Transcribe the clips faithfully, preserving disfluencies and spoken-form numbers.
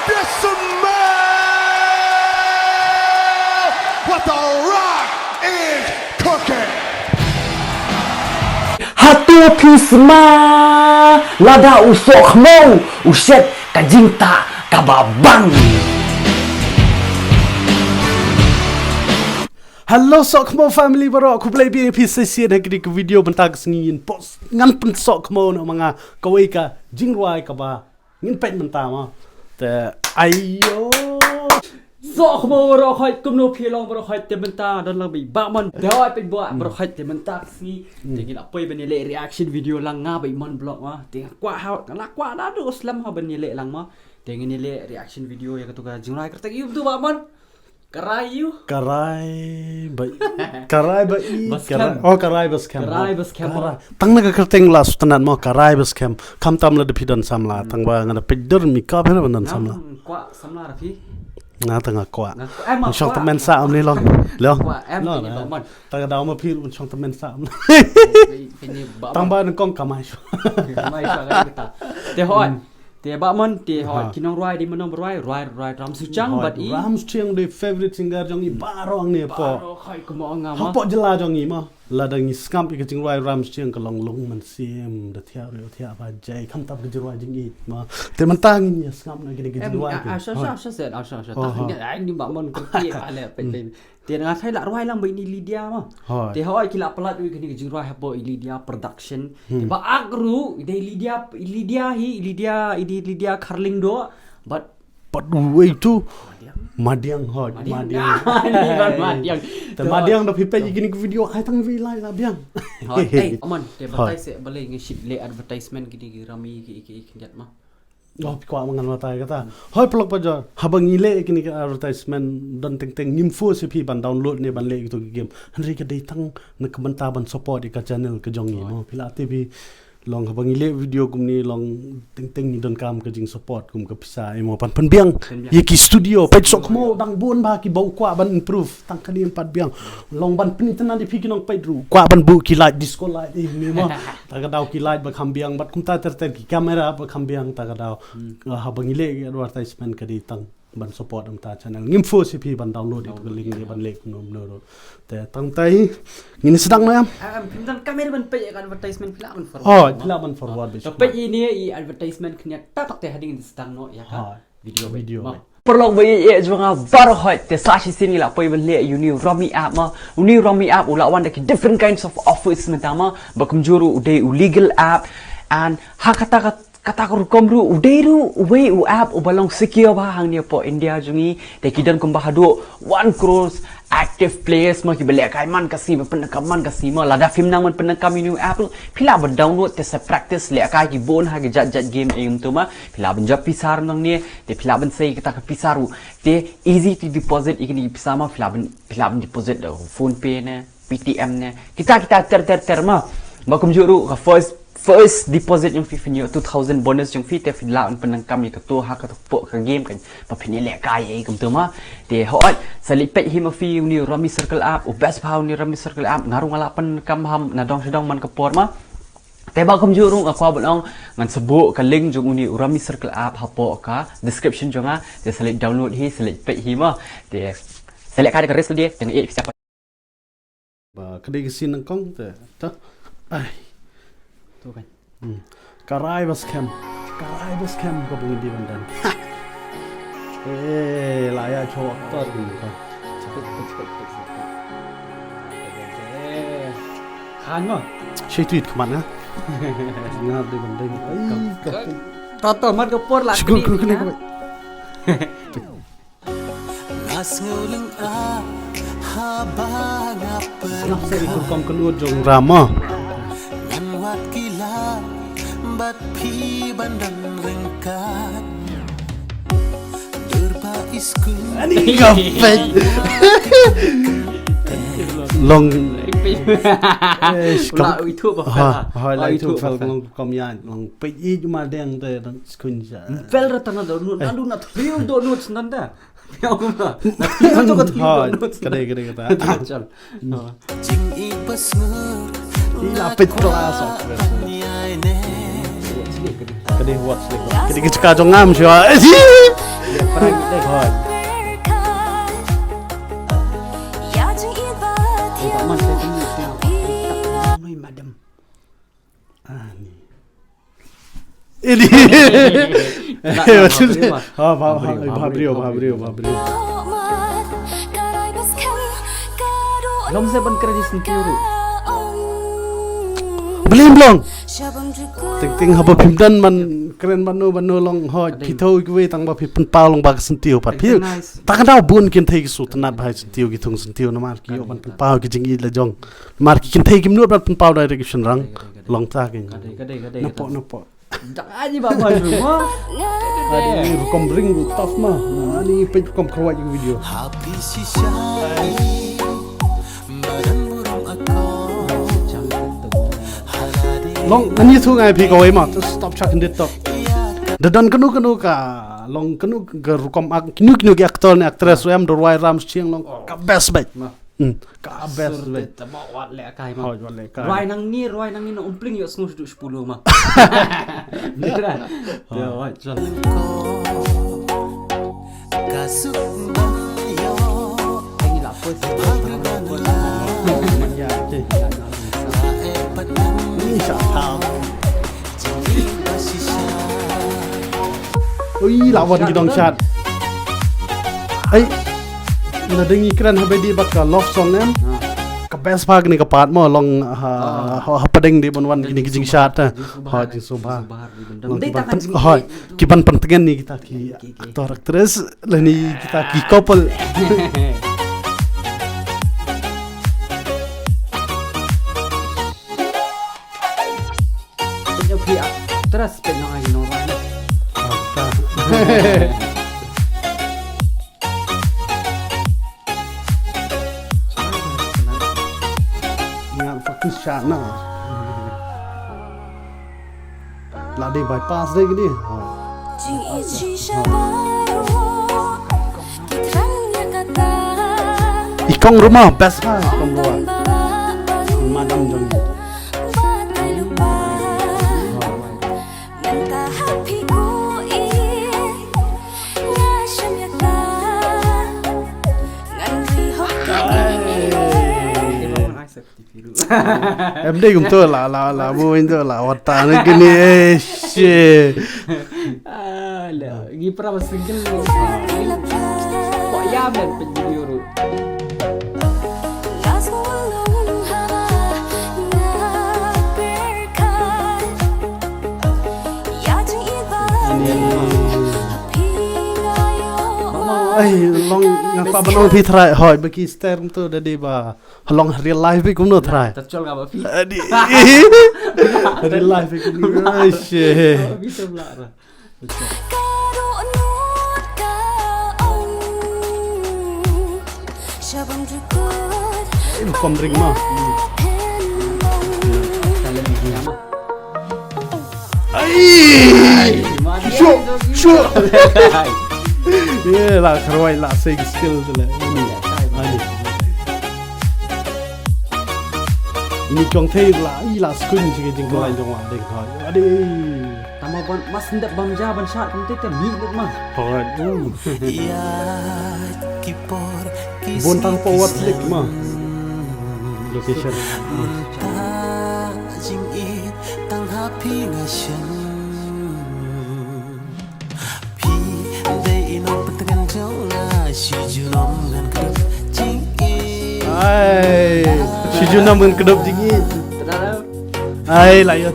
Just smell what the Rock is cooking. Hato phi sma lada u Sohkhmo u shet ka jingtah kaba bang. Hello Sohkhmo family baroh, khublei biang ïa phi sa shisien ha kane ka video. Mynta ka sngi ngin post, ngan pynsohkhmo noh ma nga kawei ka jingrwai kaba ngin peit mynta ma. Te aiyo. Sohkhmo baroh khoit, kumno phi long baroh khoit? Te mynta don lang bad i Bah Mon. Te hoi peit baroh khoit, te mynta ka sngi te ngi la poi ban ïaleh reaction video lang nga bad i Mon Vlog ma. Te nga kwah ha, nga la kwah naduh slem ha ban ïaleh lang ma. Te ngin ïaleh reaction video ïa kato ka jingrwai kyrteng ïa uto Bah Mon. Karai ïa u? Karai ba i, karai ba i, Ba skhem. Oh, karai ba skhem. Karai ba skhem. Tang na ka kyrteng la sngewtynnat mo, karai ba skhem. Khamtam lada phi don samla, tang ba nga da peit dur mi ka phi na ban don samla. Kwah samla ra phi. Nga tang nga kwah. Shong tymmen sa am ni long. Long. Kwah em ni ba mon. Tang da ma phi shong tymmen sa am. Tang ba nang kong kamai shu. Kamai shu ka kita. Te hoi. Te ba mon te hoi ki nongrwai dei ma nongrwai, rwai rwai Ram Suchang bad i Ram Suchang dei favorite singer jong i baroh ne po. Baroh hoi kumba ong nga ma. Hapoh jylla jong i ma. Lada ngi sngap ïa ka jingrwai Ram Suchang ka long lung mynsiem da thiah riew thiah ba jai khamtam ka jingrwai jong i ma. Te mynta ngi sngap na kine ka jingrwai. Asha asha asha asha asha. Ta ngi ai ni ba mon kyrkieh ale pe pe. Te nga thai la rwai lang ba ini Lydia ma. Te hoi ki la palat wi kini ka jingrwai hapoh i Lydia production. Te ba ak ru i dei Lydia i Lydia hi i Lydia i dei Lydia Kharling do. But but wei tu madiang hoi madiang. Madiang. Te madiang da phi peit kini ka video ai tang wi lai la biang. Hoi ei aman te batai se balei ngi shit le advertisement kini ki rami ki ki ki ma. Oh, phi kwah ma ngan batai kata. Hoi paralok parajor, haba ngi leh kine ki advertisement don teng teng ngim force ïa phi ban download ne ban leh kito ki game. Hynrei ka dei tang na ka bynta ban support ïa ka channel ka jong ngi mo. Phi lah te phi long haba ngi leh video kumne long teng teng ngi donkam ka jing support kum ka pisa ïa mo ban pynbiang ïa ki studio. Peit sok mo dang bun ba ki ba u kwah ban improve. Tang kane pat biang long ban pynitynnad ïa phi ki nongpeit ruh kwah ban buh ki light disco light ïa ngi mo. Ta ka daw ki light ba kham biang bad kumta ter ter ki camera ba kham biang ta ka daw. Haba ngi leh ki advertisement ka dei tang ban support ym ta channel ngim force ïa phi ban download ïa ka link ne ban leh kumno kumno ruh. Te tang tai ngin sdang na em. Phim dang camera ban peit ïa ka advertisement phi lah ban forward. Oh, phi lah ban forward. To peit ïa ne i advertisement khyndiat ta tak te hadien ngin sdang noh ïa ka video video. Paralok ba ïeit jong nga baroh hoi te sa shisien ngi la poi ban leh ïa une u Rummy app ma. Une u Rummy app u la wan da ki different kinds of offers mynta ma. Ba kumjuh ruh u dei u legal app and ha kata ka kata ka rukom ruh u dei ruh uwei u app uba long secure bha hangne hapoh India jong ngi. Te ki don kumba haduh one crore active players ma kiba lehkai man ka sngi ba pyndonkam man ka sngi ma. Lada phim nang ban pyndonkam ïa une u app ruh phi lah ban download te sa practice lehkai ki bun ha ki jait jait game ïa um tu ma. Phi lah ban jop pisa ruh nangne te phi lah ban sei kata ka pisa ruh. Te easy to deposit ïa kine ki pisa ma phi lah ban phi lah ban deposit da PhonePe ne Paytm ne kita kita ter ter ter ma. Ba kumjuh ruh ka first first deposit jong phi phin ïoh two thousand bonus jong phi te phi lah ban pyndonkam ïa kato ha kato poh ka game kan ba phin ïalehkai ïa kumto ma. Te hooid sa leit peit hi ma phi une u Rummy Circle app u best bha une u Rummy Circle app nga ruh nga lah pyndonkam bha nadong shadong man ka por ma. Te ba kumjuh ruh nga kwah ban ong ngan sa buh ka link jong une u Rummy Circle app hapoh ka description jong nga. Te sa leit download hi sa leit peit hi ma. Te sa lehkai da ka rest of the day te nga ïeit phi sa ba ka dei ka scene nyngkong te ta ai. Tu kan. Ka rai ba skhem. Ka rai ba skhem ka bung di ban dan. Eh la ya chok ta tu ka. Kan ma. Shi tweet kman ha. Nga dei ban dei. Ai ka. Ta ta mat ka por la. Shukru kru kene ka. Nga sngewlyngngoh haba nga pyrkhat. Nga sngewlyngngoh jong Rama. Ngan wad ki lad bad phi ban don ryngkat. Dur ba i skul. Ani ka peit. Long. Eish, la kam- itu ba ha, ha, la itu itu fel long kam ya long peit i ma deng te dang skun ja. Fel ra tang do nut, ndu na thriu do nut nan da. Ka dei ka dei kata. Jing i pasngur. I la peit class of. Ka dei what's like. Ka dei ka jong ngam shu. Para ngi dei. Hoi. Oi, ta man te tu ni siang. Mai madam. Ah, ni. Ini. Ha, ba, ba, ba, brio, ba, brio, ba, brio. Long se ban kren di sentiw ruh. Blim long. Ting ting haba phim don man kren ban no ban no long hoi. Phi tho kiwei tang ba phi pynpaw long ba ka sentiw pat. Phi ta ka daw bun kin thei ki su tnat ba hai sentiw ki thung sentiw namar ki ïoh ban pynpaw ki jingïeit la jong. Namar ki kin thei kim nud ban pynpaw direct ki shynrang. Long ta ki. Napo napo. Dang aji ba ba ju mo. Ani rukom ring ruh tough ma. Ani peit rukom krawat ïa ka video. Long ngan ïathuh ngai phi kawei ma. Just stop chak hyndet tok. Da don kano kano ka long kano ka rukom ak kino kino ki actor ne actress ruh em da rwai ram schiang long ka best beit. Hmm. Ka best beit. Tama wat leh kai ma. Hoi, wat leh kai. Rwai nang ni, rwai nang ni na umpling ïoh sngew shuh shpulu ma. Ni ra. Ïa, hoi, chal. Ka suk ban ïoh. Ai, ngi la poi. Ïa, okey. Ni sa tham. Ui, la wan ki dong shad. Ai. La dang ngi kren haba dei bad ka love song em. Ka best part kane ka part mo long ha, ha, ha pdeng dei ban wan kine ki jingshad. Ha, jingsngewbha. Long ki ban pyn-, ha, ki ban pyntngen ne kita ki actor actress lane kita ki couple. Pynïoh phi actress pynïoh ai nong ai. Nga fucking shot na. La dei bypass dei kini. I kong rumah best pa kong rumah. Madam jong. Em dei kumto la la la bu into la wata ne kini eh shit. Ala, ngi para ba single. Ko ya men pynjuri ru. Ai, long nga pa ba long phi trai hoi ba ki ster kumto da dei ba. Long real life bi kumno trai. Ta chol ka ba phi. Adi. Real life bi kumno. Ai shit. Ba phi tu bla ra. Ai, kom ring ma. Ai. Shu, shu. Ye la kharwai la sei skill tu le. Ani. Ini kong thei la i la skun chi jing ko jong wa ding ko. Adi. Tama ban mas ndep bam ja ban shat kam te te mi lut ma. Hoi. Ïa ki por ki bun tang po wat lik ma. Location. Ta jing i tang ha phi nga shen. Phi dei i nongpyntngen jong nga shi junom ngan kdup jingïeit. Ai, shi junom ngan kdup jingïeit. Ai, la ïoh.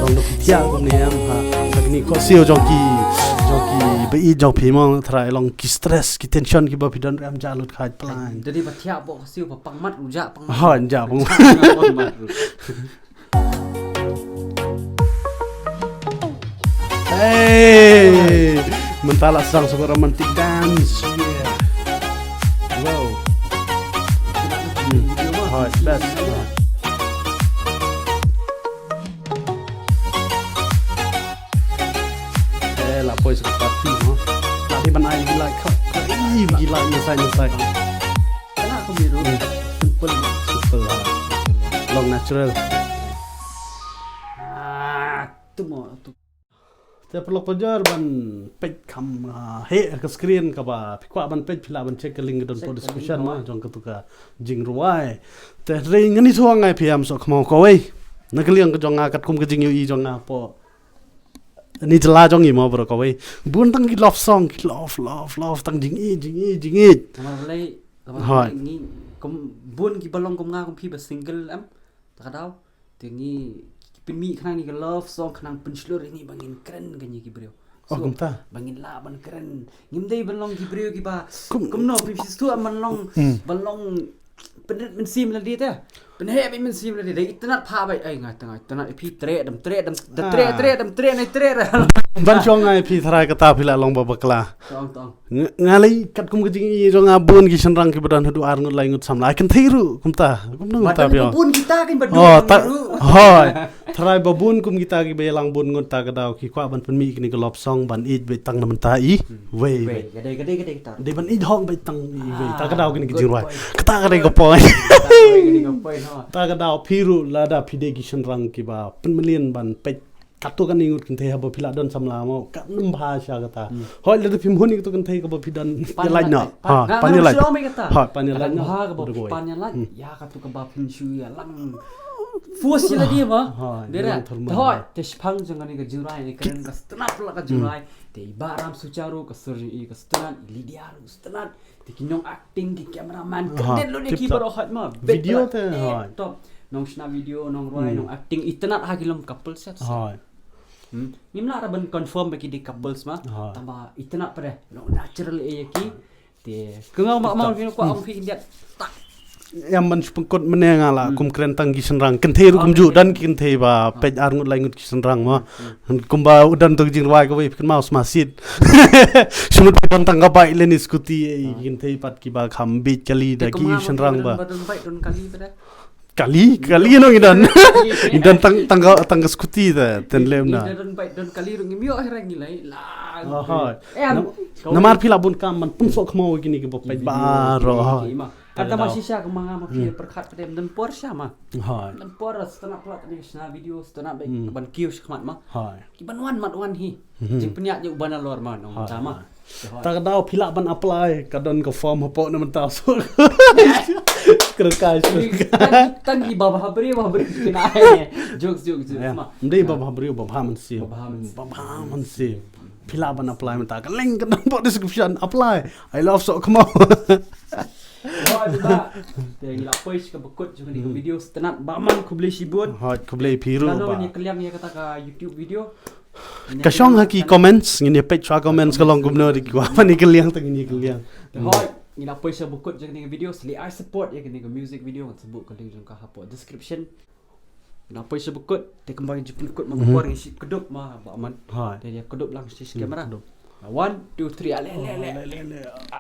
Long dok thiah kumne em ha. Kini ko siew jong ki, jong ki ba i jong phi mo trai long ki stress ki tension ki ba phi don rem ja lut khaj plan. Jadi ba thiah bo ko siew ba pang mat ru ja pang mat. Ha, ja pang mat. Pang mat ru. Hey! Mynta la sdang sa ka romantic dance. Yeah. Wow. Hmm. Hoi, best. Eh, la poi sa ka party mo. La dei ban ai gi like. Ih, gi like, ngesai, ngesai. Tengah aku biru. Hmm. Simple. Simple lah. Long natural. Ah, tu mo, tu. Te paralok parajor ban peit kham, ah, heh ka screen kaba phi kwah ban peit, phi lah ban check ka link ka don hapoh description ma jong katu ka jingrwai. Te hynrei ngan ïathuh nga ïa phi, ym sngewkhmih kawei. Na ka liang ka jong nga katkum ka jingïohi jong nga hapoh ni jylla jong ngi mo bro kawei. Bun tang ki love song, ki love, love, love, tang jingïeit, jingïeit, jingïeit. Namar balei, namar balei ngi kum bun kiba long kum nga kum phi ba single em. Ta ka daw te ngi ki pynmih khnang ïa ka love song khnang pynshlur ïa ngi ba ngin kren kane ki briew. Oh, kumta. Ba ngin lah ban kren. Ngim dei ban long ki briew kiba kumno phi shu ban long, ban long pynrit mynsiem lade te. Pynheh beit mynsiem lade. Dei itynnad pha beit. Ai nga tang itynnad phi treh dam treh dam da treh treh dam treh nai treh. Ban shong ngai phi tharai kata phi lah long ba bakla. Tong tong. Nga lei katkum ka jingïohi jong nga bun ki shynrang kiba don haduh ar ngut lai ngut samla. Ai kynthei ruh kumta. Kumno kumta phi. Bun kita kin ba duk. Hoi. Tharai ba bun kum kita kiba ïalang bun ngut ta ka daw ki kwah ban pynmih kine ki love song ban ïeit beit tang na mynta i wei. Wei. Ka dei ka dei ka dei kita. Dei ban ïeit hok beit tang i wei. Ta ka daw kine ki jingrwai. Kata ka dei ka point. Ta ka daw phi ruh lada phi dei ki shynrang kiba pynmlien ban peit katto katne ngut kynthei haba phi lah don samla mo, katno bha sha kata. Hoi lada phim hun ïa katto kynthei kaba phi don ïa lait noh. Ha, pan ïa lait. Hoi pan ïa lait noh. Bha kaba phi pan ïa lait. Ïa katto kaba phin shu ïa lang. Force ïa lade mo. Hoi. Te hoi te shipang jong kane ka jingrwai ne kren ka sngewtynnat la ka jingrwai. Te i Bah Ram Sucha ruh ka sur jong i ka sngewtynnat, i Lydia ruh sngewtynnat. Te ki nong acting, ki cameraman, kren lut ïa ki baroh hot ma. Video te hot. Top. Nong shna video, nong rwai, nong acting, itynnat ha ki long couple set. Hot. Hmm. Ngim lah ra ban confirm ba ki dei couples ma. Hot. Tangba itynnat pat de long natural ïa ki. Te ka nga ma ma ki kwah ong phi India. Ïa ban shu pynkut mynne nga la kum kren tang ki shynrang. Kynthei ruh kumjuh don ki kynthei ba peit ar ngut lai ngut ki shynrang ma. Kumba u don tu ka jingrwai kawei phi kynmaw sma sit. Shu mut phi don tang ka bike lane scooty, eh, ki kynthei pat kiba kham bit kali da ki shynrang ba. Don bike don kali pat de. Kali, kali no ngi don. Ngi don tang tang ka tang ka scooty te ten lem na. Ngi don bike don kali ruh ngim ïoh hera ngi lai. Lang. Namar phi lah bun kam ban pynsoh khmaw kine kiba peit baroh. Kata ma shisha ka ma nga ma phi pyrkhat pat de don por sha ma. Hoi. Don por sngewtynnat pla kane shna video sngewtynnat beit ban kiew shakhmat ma. Hoi. Ki ban wan mat wan hi. Jingpynïaid ïa u ban alor ma nong ta ma. Ta ka daw phi lah ban apply ka don ka form hapoh na mynta so. Kren kai so. Tang ki ba bha briew ba briew kina. Jokes jokes jokes ma. Ndei ba bha briew ba bha mynsiem. Ba bha mynsiem. Phi lah ban apply mynta ka link ka don hapoh description apply. I love Sohkhmaw. Hoi ba. Te ngi la poi shi ka bakut jong kane ka video sngewtynnat ba man khublei shibun. Hoi khublei phi ruh ba. Ngi kylliang ïa kata ka YouTube video. Ka shong ha ki comments ngin ïa peit shuwa comments ka long kumno de ki kwah ban ïa kylliang tang ngin ïa kylliang. Hoi ngi la poi shi bakut jong kane ka video sli ai support ïa kane ka music video ngan sa buh ka link jong ka hapoh description. Ngi la poi shi bakut te kumba ngi ju pynkut ma ka por ngi shi kdup ma ba man. Hoi. Te ïa kdup lang shi camera. One two three ale ale ale.